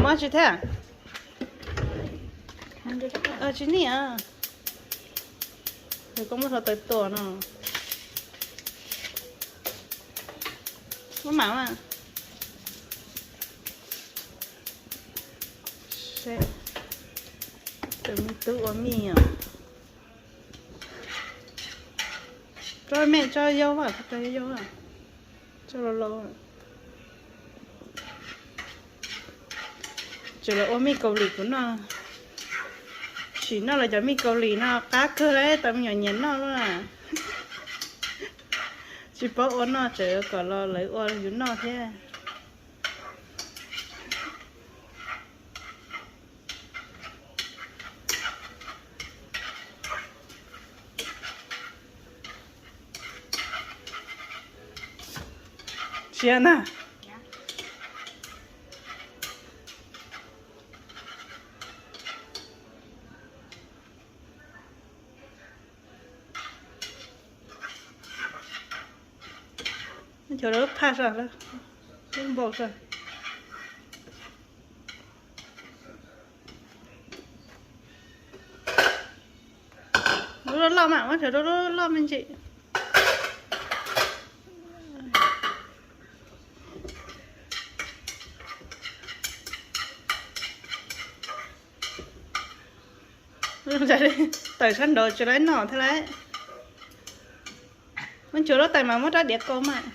Mob tsis thiab? Tsis nij. Koj muab hlo taws tua no. Muab mam mas. Tus me tub ua mij os. Tso me tso yau, tso yau, tso los los. Tseem los ua mij Kaus Lim kuv noj. Sim noj los cov mij Kaus Lim no qab kawg li, tau me nyuam nyiam noj lawm. Tsis paub ua noj tseem kom los lawv ua yus noj thiab. Siav na. Muab cov lub phaj sas, lub npau sas. Lub loj loj mas, muab cov lub loj me ntsis. Tawm sab nraud tsis laib noj thiab lauj. Muab nchuav lub tais mas muab rab diav kaus mas.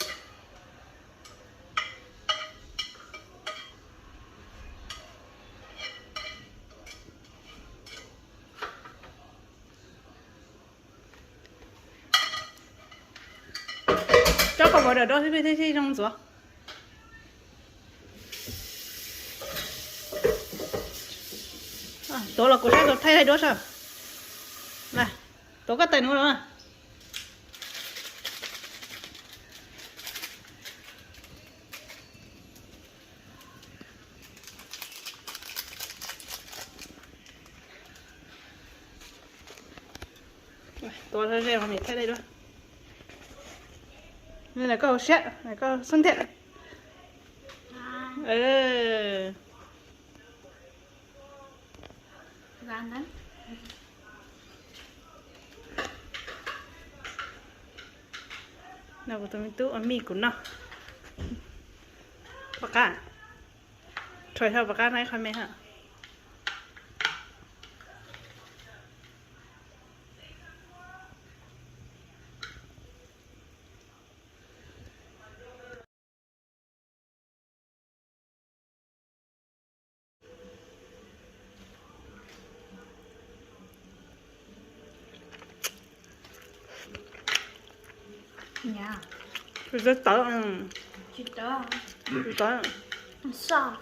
Tso kom mov dawm rau thiab thiaj zoo ntxuav. Tuav los kuv saib kuv thaij thaij duab saib. Tuav koj tais nuav los. Tuav ze ze mas thaij thaij duab. Koj hauv siab, koj xub ntiag. No kuv tus me tub ua mij kuv noj. Pom qab, rhuav tau pom qab na, ib qho me ha. Tsis tawv, tsis tawv. Soft.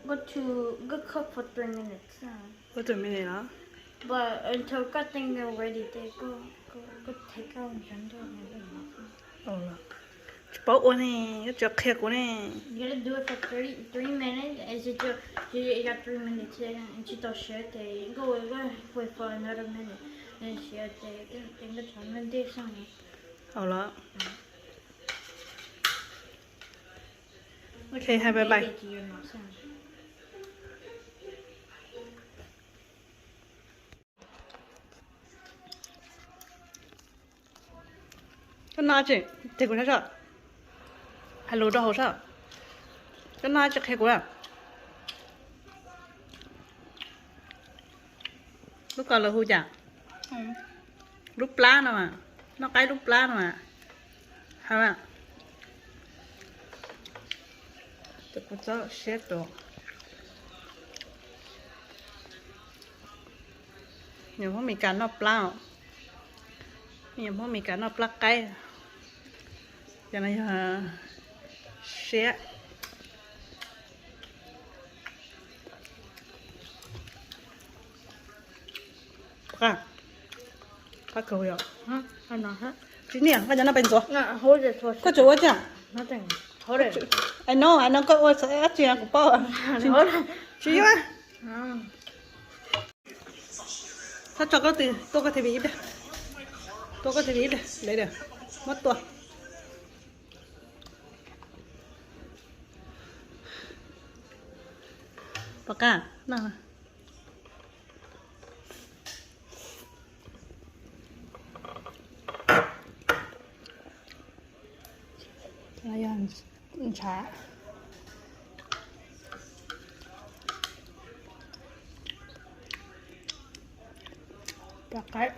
Go to, go cook for three minutes. Ua tau me ntsis los? But until koj think they're ready, they go, go, go take out and jump down and everything. Tsis paub ua ne, koj tsis qhia kuv ne. You gotta do it for three, three minutes, and you just, you, you got three minutes, and tsis tau siav ces go, go wait for another minute, and siav ces, ces koj tso noj dej xwb. Au los. Ok, ha, bye bye. Koj noj tsi, tes kuv saib seb, hais lus rau hauv seb. Koj noj tsi qhia kuv. Lub ko lawv hu cas? Lub plab no mas, noj qaib lub plab no mas. Ha, tus kuv txob siab tus. Nyuam Hmoob Mes Kas noj plab os. Nyuam Hmoob Mes Kas noj plab qaib. Cov no yog siab. Qab kawg yom. Tsis niam, koj cov no pes ntxuav. Koj tsuas ua tsi? I know, I know koj ua dab tsi kuv paub. Tsis yuav. Thab tso koj tus, tua koj TV ib pliag. Tua koj TV ib pliag, muab tua. Pom qab no. Yog ntshav. Rau qaib.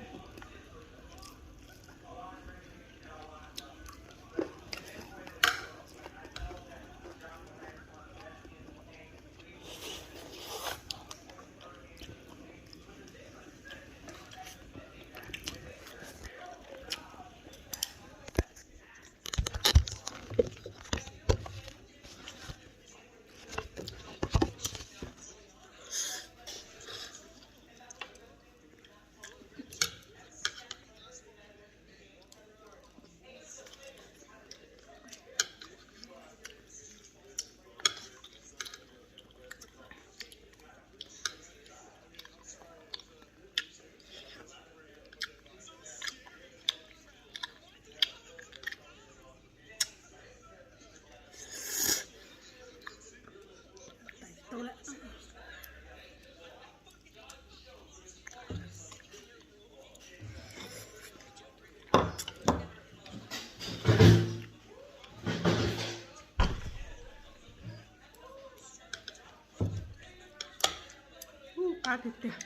Ub, qab tiag tiag.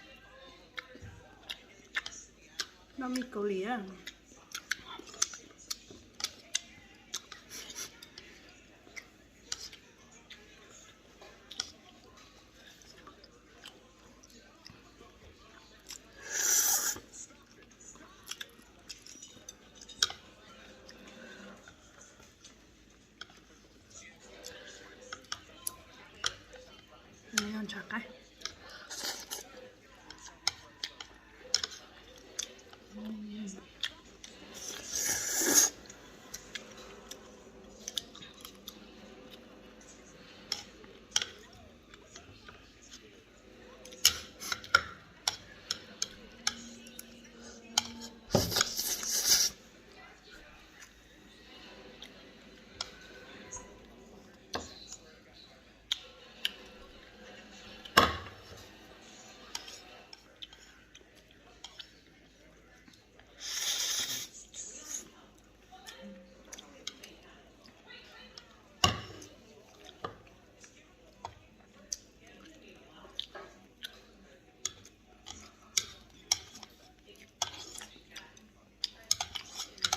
Noj mij Kaus Lim. Ntshav qaib.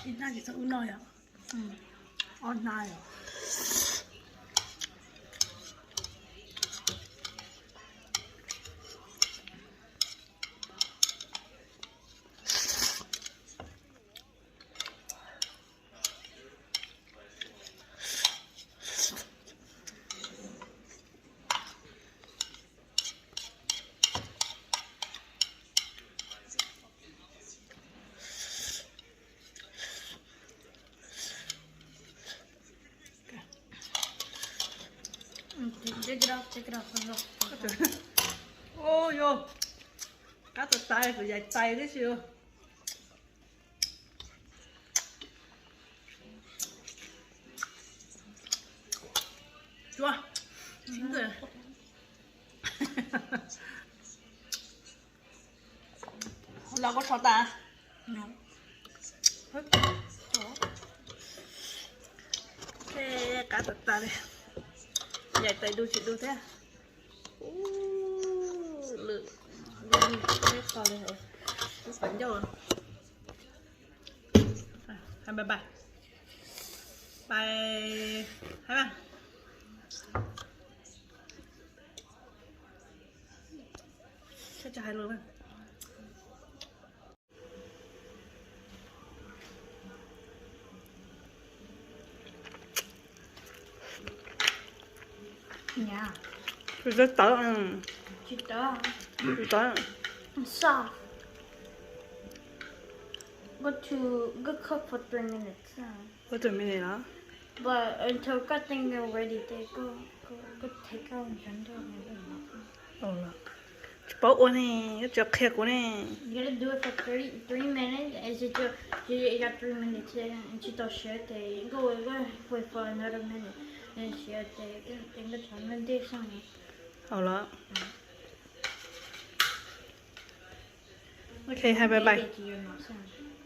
Ib hnab tsis txhob ub noj yom. Ob hnab yom. Ub yog, qab tas tas, kuv yaim tais tib si. Los koj so tas. Qab tas tas li. Yaim tais du tsis du thiab. Lwm, lwm, lwm, lub qhov ncauj. Bye bye. Bye. Hais mas. Tsis hais lus na. Tawv, tawv. Ua tawv minute los? Tsis paub ua ne, koj tsis qhia kuv ne. Hau los. Ok, hais bye bye.